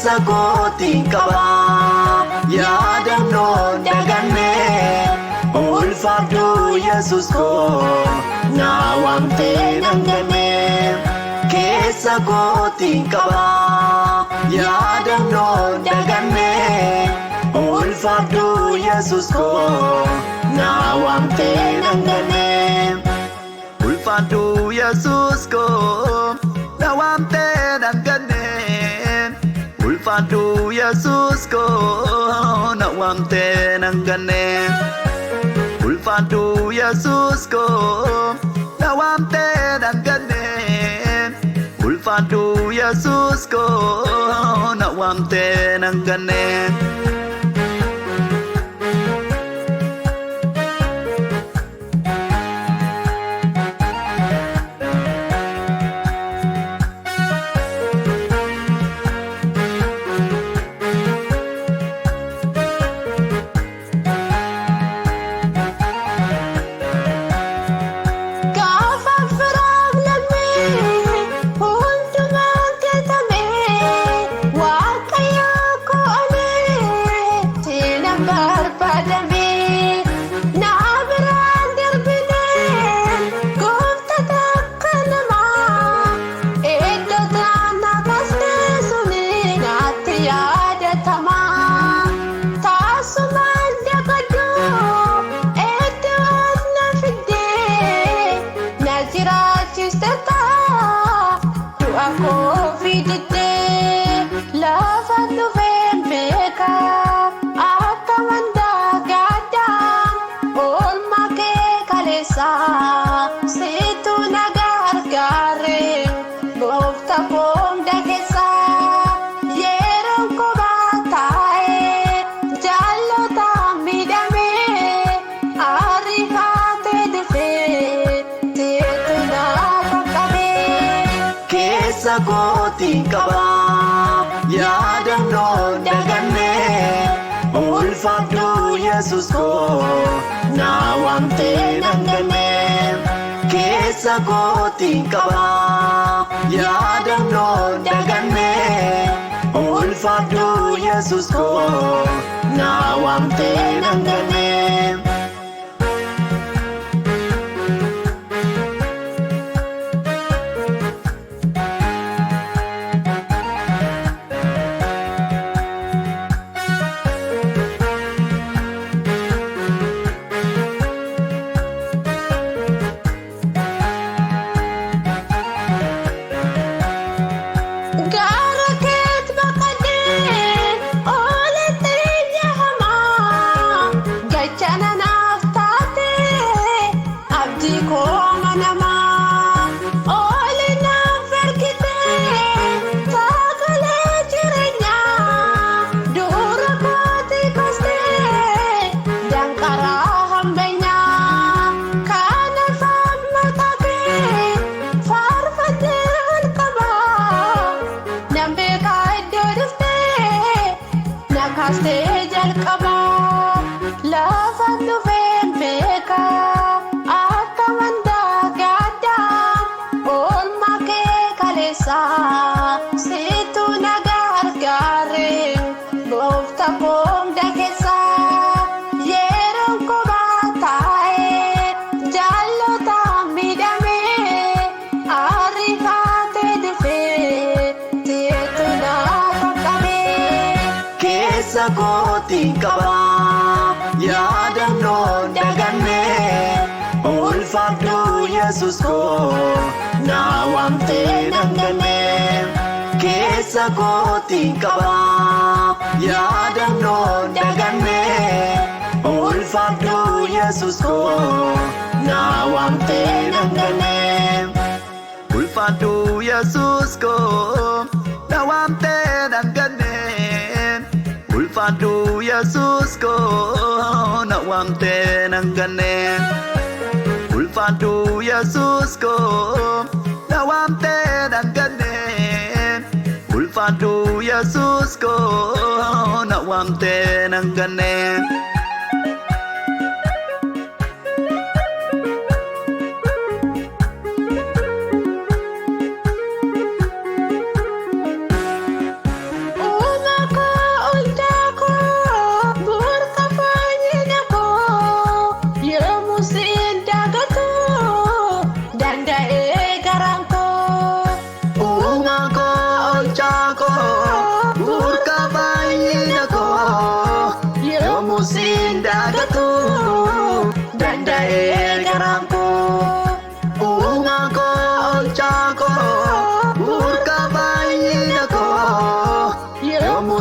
Keessa kootiin qaba yaadannoon daganne, ulfaadhu Yesus koo, na waamtee nan ganne. Keessa kootiin qaba yaadannoon daganne, ulfaadhu Yesus koo, na waamtee nan ganne. Ulfaadhu Yesus koo, na waamtee nan ganne. Ulfaadhu Yesus koo, na waamtee nan ganne. Ulfaadhu Yesus koo, na waamtee nan ganne. Ulfaadhu Yesus koo, na waamtee nan ganne. Gaafa firaaf lammii hundumaan gatamee, Waaqayyo koo ani nan barbaadame. Na biraan darbinee goofta takka namaa, iddoo taana kaastee suni natti yaadatama. Taasumaan dagadhu iddoo as na fiddee, na jiraachiste taa du'a koo fididdee. Lafa dhufeen beeka akka mandaa gaddaa, oolmaa kee kaleessa situ na gargaare, goofta hunda keessa. Yeroon kophaa taa'ee jaallota miidhamee, ariifatee dhufee situ na qaqqabee. Keessa kootiin qaba yaadannoon daganne, ulfaadhu Yesus koo, na waamtee nan ganne. Keessa kootiin qaba yaadannoon daganne, ulfaadhu Yesus koo, na waamtee nan ganne. Gaara keetti baqadhee ooletti jahamaa, gachana naaf taatee abdii koo manamaa. Ooli naaf ergitee sagalee jireenyaa, dura kooti kaastee danqaraa hambeenyaa. Kanaaf maqaa kee faarfadhee ol qabaa. Nan beekaa iddoo dhuftee na kaastee jalqabaa. Lafa dhufeen beekaa akka mandaa gaddaa, oolmaa kee kaleessa situ na gargaare, goofta hunda keessa. Yeroon kophaa taa'ee jaallota miidhamee, ariifatee dhufee situ na qaqqabee. Keessa kootiin qaba yaadannoon daganne, ulfaadhu Yesus koo, na waamtee nan ganne. Keessa kootiin qaba yaadannoon daganne, ulfaadhu Yesus koo, na waamtee nan ganne. Ulfaadhu Yesus koo, na waamtee nan ganne. Ulfaadhu Yesus koo, na waamtee nan ganne. Ulfaadhu Yesus koo, na waamtee nan ganne. Ulfaadhu Yesus koo, na waamtee nan ganne.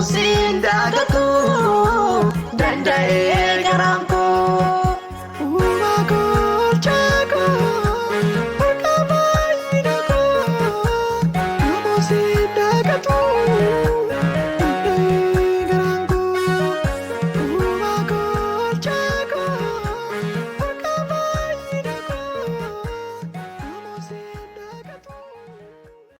Siin daagatu danda'ee garaan.